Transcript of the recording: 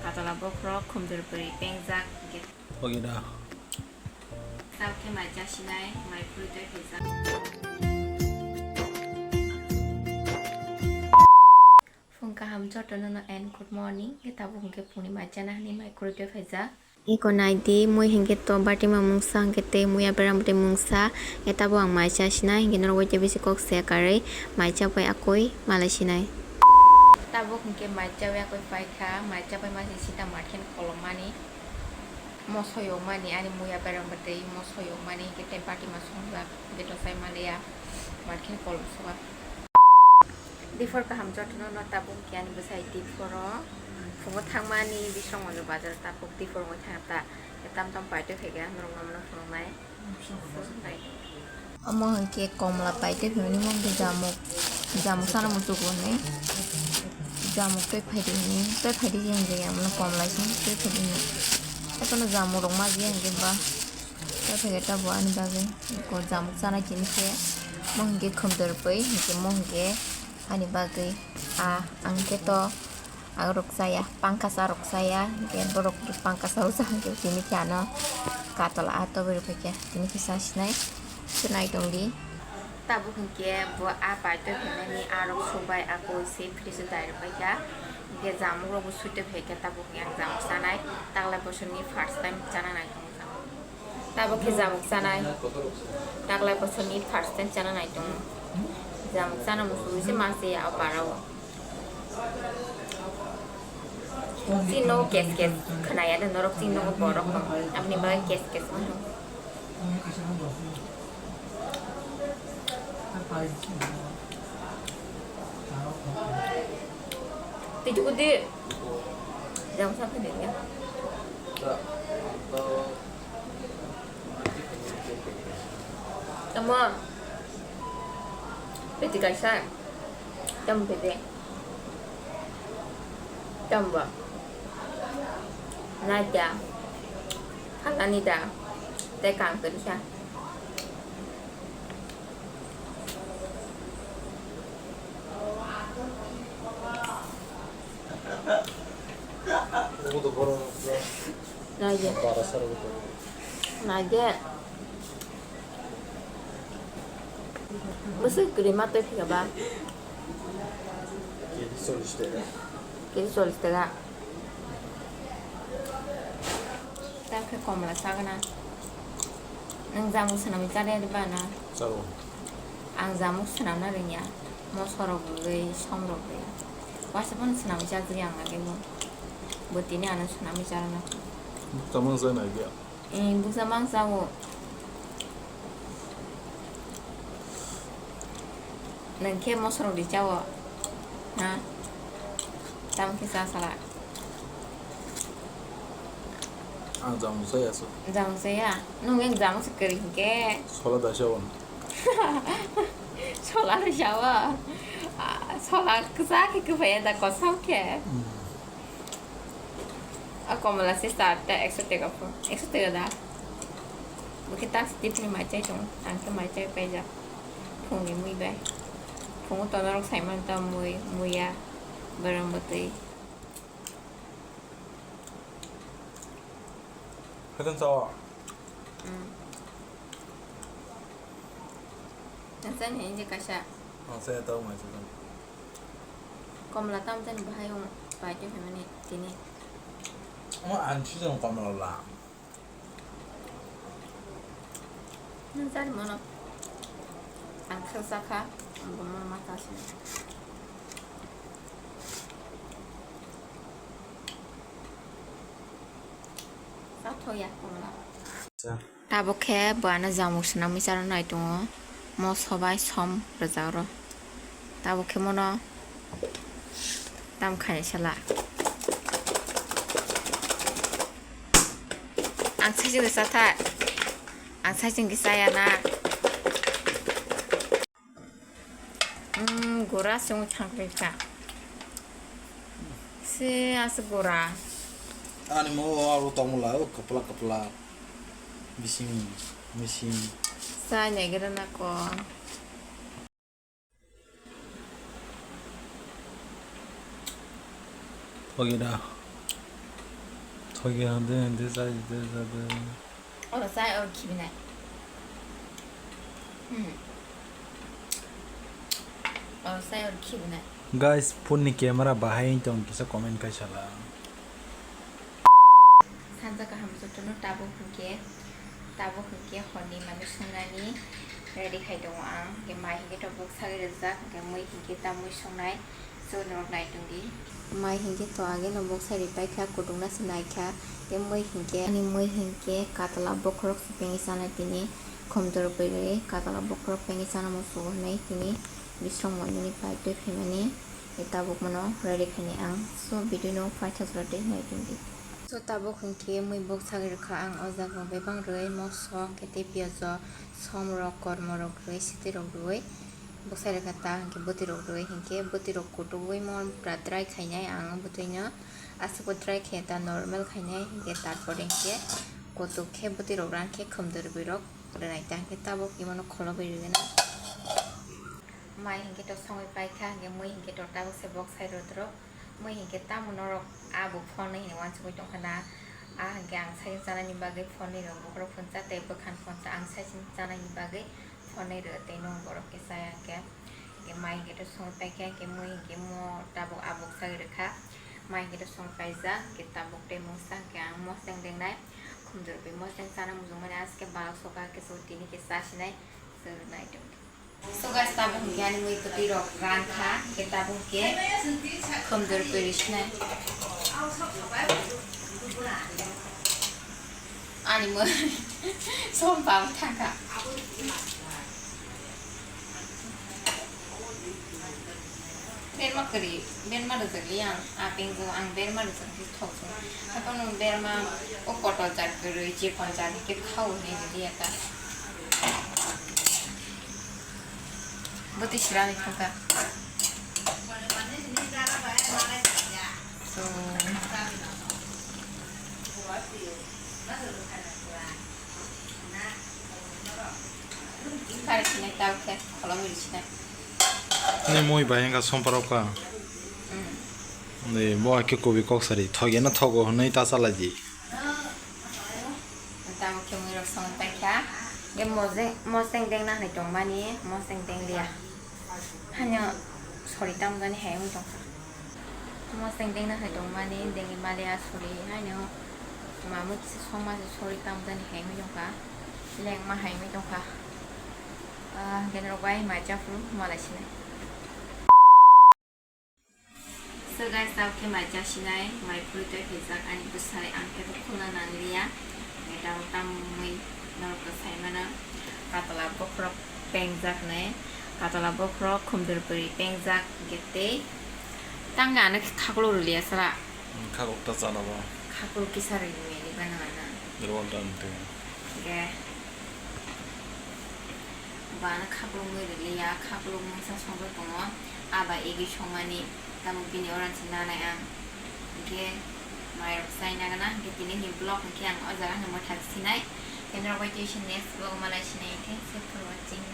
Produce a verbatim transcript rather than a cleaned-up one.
Tola bokhorok khumdor bwrwi pengjak hwnkhe. Oke da. Tabuk khe mai chasinai, mai phuri tei phaijak. Phung kaham jotono no and good morning. Khe tabuk hwnkhe phungni mai chana hwnwi mai khurui tei phaijak. Eko nai di, mui hinkhe to batima mungsa hinkhe tei muya beram tei mungsa, e tabuk ang mai cha sinai hinkhe norok bai tei bisi kok se karwi mai cha pai akoi malai sinai. Tabuk hinkhe mai cha bai akoi pai kha, mai cha pai ma se sita mat khe kolom mani, moso yok mani ani muya beram bai tei moso yok mani hinkhe tei batima songjak hinkhe to sai maliya mat khe kolom soba. Diphor kaham jotono no tabuk khe ani bwsai diphoro phungo thangmani bisong mano bazar tabuk diphor wngwi thangta tam tam paitoi khe norok no mano phunuknai. Omo hinkhe komla paitoi phimani mungkhe jamuk jamuk sana muchuk hwnwi jamuk tei phaidi hwnwi tei phaidi hwnwi hwnwi komla se tei phaidi hwnwi ekono jamuk rok ma biya hinkhe ba tei phaikhe tabuk ani bagwi jamuk chanai tini khe mo hinkhe khumdor pui hinkhe mo hinkhe. Ani bagwi a ang khe to ang rok chaya, pangkasa rok chaya, hinkhe borok pangkasa rok cha hinkhe tini khe ano katol a tobwi rw phaikha, tini khe cha sinai, swnai tongdi. Tabuk hinkhe bo a paitoi phaimani a rok subai a koi se fridge o dai rw phaikha, hinkhe jamuk rok bo suitoi phaikha, tabuk hinkhe ang jamuk chanai, taklai bosor ni first time chana nai tongo jamuk. Tabuk khe jamuk chanai. Taklai bosor ni first time chana nai tongo. Jamuk chana muchungwi se ma se ya o para o. Chini nogo kes kes khwnaya de norok chini nogo borok no. Aboni bagwi kes kes wngkha. Twi tuku di. Jamuk chana khe de ya. Tamo. Peti kaisa. Tamo peti. Tamo ba. Naida. Halani da. Tei kang kari sa. Naidi. Naidi. Bwswk kwrwi ma twi phika ba? Kg chollish taka. Kg chollish taka. Tei khe komla sagana. Nwng jamuk swnamwi chariya de ba na? Chao. Ang jamuk swnamna rwngya. Moso rok rwgwi, som rok rwgwi. Waisa phano swnamwi chajagwi ang agebo. Bo tini ano swnamwi charwna. Tamo wngsa nai khe? Eh, buksa mangsa o. Nwng khe moso rok di chao. Ha? Tamo khe cha sala. Ang jamung chaya se. Jamung chaya? Nwng yang jamung se kwrwi hinkhe. Sola da chao. Sola da chao. Ah, sola kwchak khe kwphaiya da kosom khe. Hmm. A komla se sar ta ekso teka pho. Ekso teka da. Bo khe taksi tipni mai chai tongo. Ang khe mai chai paijak. Phungni mui bai. Phungo tonorok sai mano ta mui, muya, bwrwng bwtwi. Khatung sao? Hmm. Nang chani hai je kaisa. Ang saya tahu mai chai. Komla tam chani bahai ong pai te phaimani tini. Omo ang sijong komla la. Nwng chari mano. Ang khe chakha, ang bo mano ma chasini. Chathok ya komla. Tabuk khe bo ano jamuk swnamwi chana nai tongo. Mo sobai som rwjak ro. Tabuk khe mono tam khaini sala. Ang saichung khe chathai. Ang saichung khe chaya na. Umm, gura se wng thang kha. Se aswk gura. Ani mo abo tongmwla o kwplak kwplak. Bising bising. Chai naigra nako. Oke da. Thogi hande hande sai de jabe. Oro sai, oro khibinai. Hmm. Oro sai, oro khibinai. Guys, phone ni camera bahai tong kisa comment kai sala. Sanja kaham jotono tabuk hwnkhe, tabuk hwnkhe horni manwi songnani ready khai tongo ang. Hwnkhe mai hwnkhe to buk sagwi rijak, hwnkhe mui hwnkhe tamwi songnai. So norok nai tongdi. Mai hwnkhe to age no bok sai ri paikha, kutung na se naikha. Tei mui hwnkhe, ani mui hwnkhe katla bokhorok se pengwi chanai tini. Khumtor bwrwi katla bokhorok pengwi chana muchungo hinwi tini bisrok mondo ni pai twi phaimani. Tei tabuk mono ready khainai ang. So video no paithago tei nai tongdi. So tabuk hwnkhe mui bok sagwi rwkha ang o jaga bebak rwi mosok hwnkhe tei piyaj o som rok kormo rok rwi siti rok rwi. Bwsai rwkha ta hwnkhe bwtwi rok rwi hwnkhe bwtwi rok kutukgwi mo pura dry khainai ang o bwtwi no aswk bo dry khaiya ta normal khainai hwnkhe tarpore hwnkhe kutuk khe bwtwi rok rang khe khumdor bwrwi rok rwnai ta hwnkhe tabuk imono kholobwi rwgwino. Mai hwnkhe to songwi paikha hwnkhe mui hwnkhe to tabuk se bok sai rw tro. Mui hwnkhe tamo norok abo phone hinwi uansugwi tongkha na, a hwnkhe ang saichung chanaini bagwi phone ni rw bokhorok phuncha tei bwkhan phuncha ang saichung chanaini bagwi phone ni rw tei nwng borok khe chaya hwnkhe. Hwnkhe mai hwnkhe to songwi paikha hwnkhe mui hwnkhe mo tabuk abuk sagwi rwkha. Mai hwnkhe to songwi paijak hwnkhe tabuk tei mungsa hwnkhe ang moseng dengnai. Khumjor bai moseng chana mujungmani aske balok soka hwnkhe so tini khe chasinai. So nai tongdi. So guys, tabuk hwnkhe ani mui kwtwi rok rang kha, hwnkhe tabuk hwnkhe khumjor kwrwi sinai. Ani mui som pang thangkha. Berma kwrwi, berma rwjakli ang, a pengjo ang berma rwjakli thokjak. Haikhe nwng berma o kotor jat kwrwi, chikon jat hwnkhe khao hinwi rwliya ta. Bwtwi swrani thangkha. So, kare sinai tao khe kholomwi rw sinai. Ni mui bai wngkha somparok ka. Hmm. Ni bo akhe kobi kok sari thogeno thogo hwnwi ta chalai di. Tamo khe mui rok songwi paikha. Ge moseng, moseng dengna hai tongmani, moseng dengliya. Hanya sori tamjani hai wngwi tongkha. Moseng dengna hai tongmani, dengwi maliya sori haino mamwi kisa songma se sori tamjani hai wngwi tongkha. Lengma hai wngwi tongkha. Ah, gen rok bai mai cha phuru malai sinai. So guys, tabuk khe mai chasinai, mai phuri tei phaijak ani bwsai, ang khe to khulna nangliya. Tabuk tamwi norok to sai mano, katla bokhorok pengjak hinwi, katla bokhorok khumdor bwrwi pengjak hwnkhe tei tangwi ano khe khaklok rwliya sara. Khaklok ta chana bo. Khaklok kisa rwmani bana ano. Rwal dan tei. Ge. Bana khaklokmwi rwliya, khaklok mungsa songwi tongo, aba egwi songmani, tamo bini orange nanai ang. Hwnkhe mairok chai nagana, hwnkhe tini ni vlog hwnkhe ang o jaga no mwthang sinai. Khe norok bai tei se next vlog malai sinai, thanks for watching.